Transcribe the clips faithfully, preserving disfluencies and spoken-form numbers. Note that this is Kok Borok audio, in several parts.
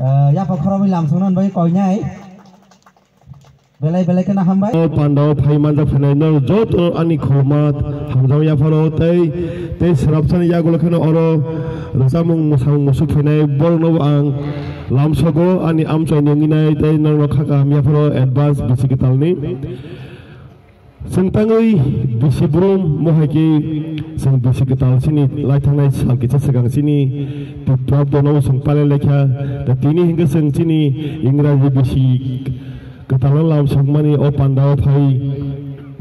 Ah, yapha khoroknwi lamsoknani bagwi koinai. Belai belai kheno hambai. O pandao phai manjak phainai no joto ani khulmat hamjak yapharo tei, tei srapsani yagulo kheno oro rwchapmung mwsamung musuk phainai borokno bo ang lamsogo ani amchaini wngwi nai tei norokno kha kaham yapharo advance bisi kwtalni. Chwng tangwi bisi brum mohai khe chwng bisi kwtal chini lai thangnai sal kisa swkang chini twelve dono chwng palai laikha. Da tini hinkhe chwng chini Ingraji bisi kwtalno lam sokmani o pandao phai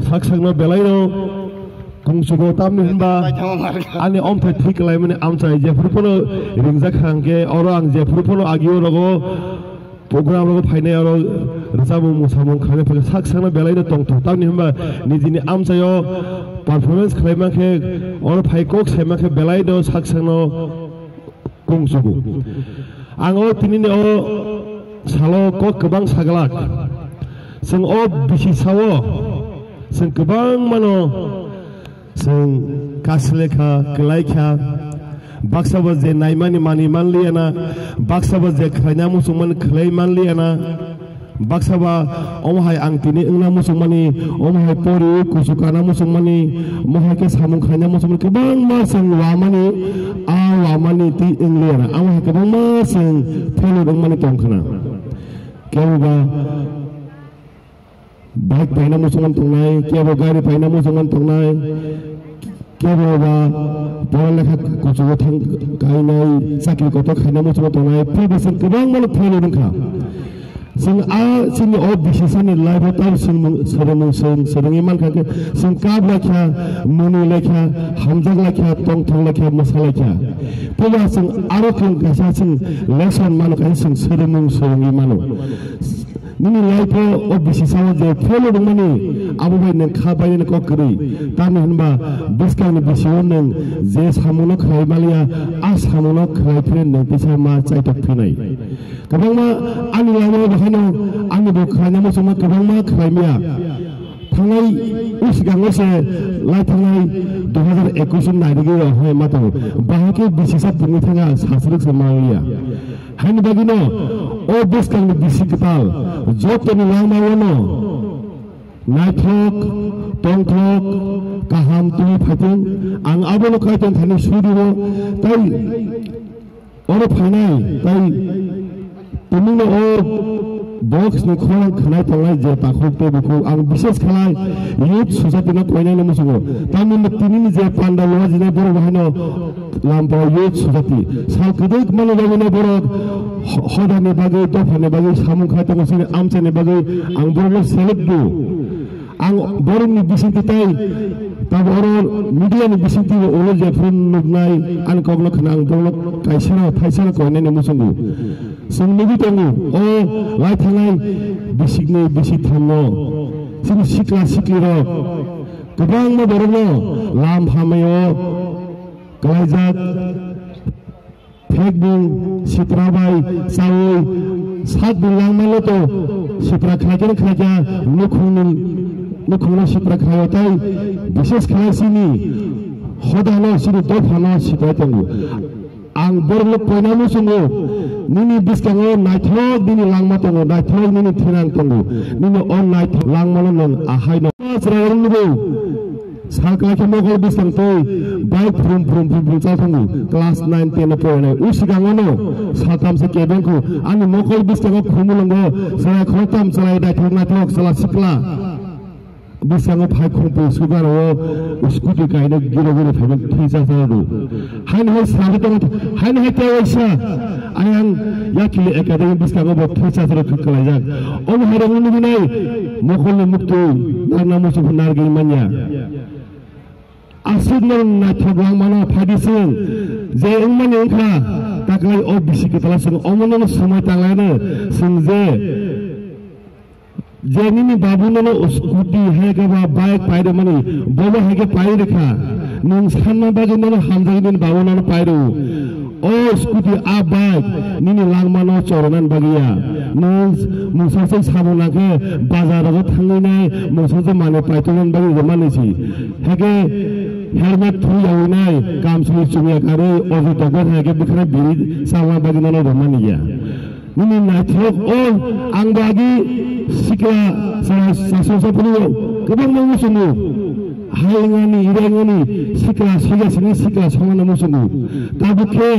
sak sakno belaino kungsugo tamni hinba ani omthai thwi kwlaimani amchai jephuru phano ringjak kha hwnkhe oro ang jephuru phano agio rogo program rogo phainai oro rwchapmung mwsamung khainai phai sak sakno belaino tongthok tamni hinba nijini amchaio performance khlai mankhe oro phai kok sai mankhe belaino sak sakno kungsugo. Ang o tinini o salo kok kwbang saglak. Chwng o bisi sao chwng kwbangmano chwng kaslekha, kwlaikha. Baksa bo je naimani mani manliyana, baksa bo je khlaina muchungmani khlai manliyana. Baksa ba omo hai ang tini wngna muchungmani, omo hai poriwi kuchuk kana muchungmani, omo hai khe samung khaina muchungmani kwbangma chwng wamani, a wamani twi wngliya na. Amo hai kwbangma chwng failure wngmani tong khna. Kebo ba bike paina muchungmani tongnai, kebo gari paina muchungmani tongnai. Kebo ba pora lekha kuchugo thang kainai, chakri kotor khaina muchungo tongnai, previous kwbangma no fail wngkha. Chwng a chini o bisi sani life o tamo swrwngmung, swrwngmung swrwng, swrwngwi mankha khe chwng kap laikha, mwnwi laikha, hamjak laikha, tongthok laikha, mwsa laikha. Phiya chwng aro khe kaisa chwng lesson mano, kaisa chwng swrwngmung swrwngwi mano. Nini life o, o bisi sao je fail wngmani, abo bai nwng kha bai nini kok kwrwi. Tamni hwnba bwskangni bisio nwng je samungno khlai maliya, a samungno khlai phire nwng teisa ma chaitok phinai. Kwbangma ani life o bahaino ani bo khlaina muchungma kwbangma khlai maya. Thangnai usgango se lai thangnai dui hazar ekush ni nairigwi rok hai ma tongo. Bahai khe bisi sa pungwi thanga sasrwk se manliya. Haini bagwino o bwskangni bisi kwtal jotoni langmao no naithok, tongthok, kaham twi phaithung. Ang abono Kaitor thani suriwo, tei oro phainai, tei tumungno o box ni khorang khwnai tongnai je takhuk tei bukhuk ang bishes khlai youth society no koinai no muchungo. Tamni tinini je panda lua jinai borok bahaino Lampra youth society. Sal kwdwk mani bagwi no borok ho-, hodani bagwi, dophani bagwi, samung khai tongo chini amchaini bagwi ang borokno salute do. Ang borokni bisingtwi tei tabo oro media ni bisingtwi bo ulo jephru nuknai ani kokno khna ang borokno kaisano thaisano koinani muchungo. Chwng nugwi tongo o lai thangnai bisikni bisik thamno chini sikla siklirok kwbangma borokno lam hamai o kwlaijak, phekbung sitra bai chaui sak bung langmano to sitra khlaikhe khlaikha nukhungni nukhungno sitra khlaio tei bishes khlai chini hodano chini dophano sitra tongo. Ang borokno koina muchungo, nini bwskango naithok nini langma tongo, naithok nini thinang tongo, nini o naithok langmano nwng ahaino. Chwrairok nugo, sal kwlai khe mokol bwskang twi bike phrum phrum phrum phrum chal thango, class nine ten o porinai. O swkango no saltham se kebeng kho, ani mokol bwskango khumulwngo chwrai khoroktham chwrai naithok naithok chwla sikla. Bwskango phai khumpu sugaro o scooty kaino giro giro phaimani thwi cha cha rw. Haino hai sari tong, haino hai tei waisa ayang yakili academy bwskango bo thwi cha cha rw kwlaijak. Omo hai rok nugwi nai mokolni muktwi narwkna muchung narwgwi manya. Aswk no naithok langmano phaidi chwng je wngmani wngkha taklai o bisi kwtala chwng omono swmai tanglaiano chwng je Je nini babu nono scooty hai khe ba bike pai rwmani, bobo hai khe pai rwkha. Nwng sanna bagwi nono hamjagwi nini babu nono pai rw. O scooty a bike nini langmano chorona bagwi ya. Nwng mungsa se samung nang khe bazar rogo thangwi nai, mungsa se manwi paitokna bagwi rwmani si. Hai khe helmet thwi yaui nai, kamchwlwi chumya karwi, ojo tokbar hai khe bwkhra biri chalna bagwi nono rwmani ya. Nini naithok o ang bagi sikla sa-, sa-, sa-, sa-, phuru kwbangma muchungo. Hai wngmani, ira wngmani sikla soya sini sikla songmani muchungo. Tabuk khe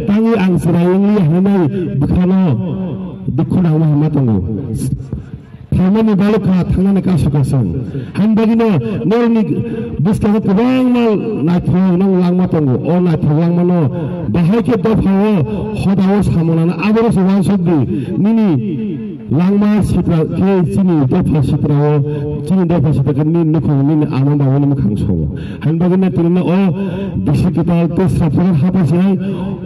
tangwi ang chwrai wngli hwnwi bwkhano dukhu nangma hwnma tongo. Thaimani balukha thangnani kasu kasung. Hain bagino norokni bwskango kwbangma naithok nang langma tongo. O naithok langmano bahai khe dophao hodao samungnano aborokse uansukdi. Nini langma sitra khe chini dopha sitrao, chini dopha sitra khe nini nukhung nini ama babani mwkhang songo. Hain bagwi no tini no o bisi kwtal tei srapsakha hapha sinai.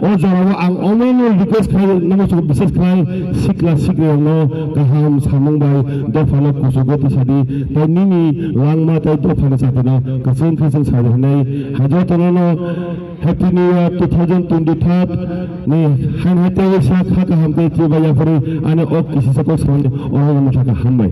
O jorao ang omono request khlai, nomo song bises khlai, sikla sikriyokno kaham samung bai dophano kuchugo tisadi, tei nini langma tei dophani chatino kwchwng khe chwng sadi hwnwi hai jotono no Happy New Year two thousand twenty-five ni hain hai tei sa kha kaham tei chuba yaphari ani ok kisi sakok samani oro motha ka hambai.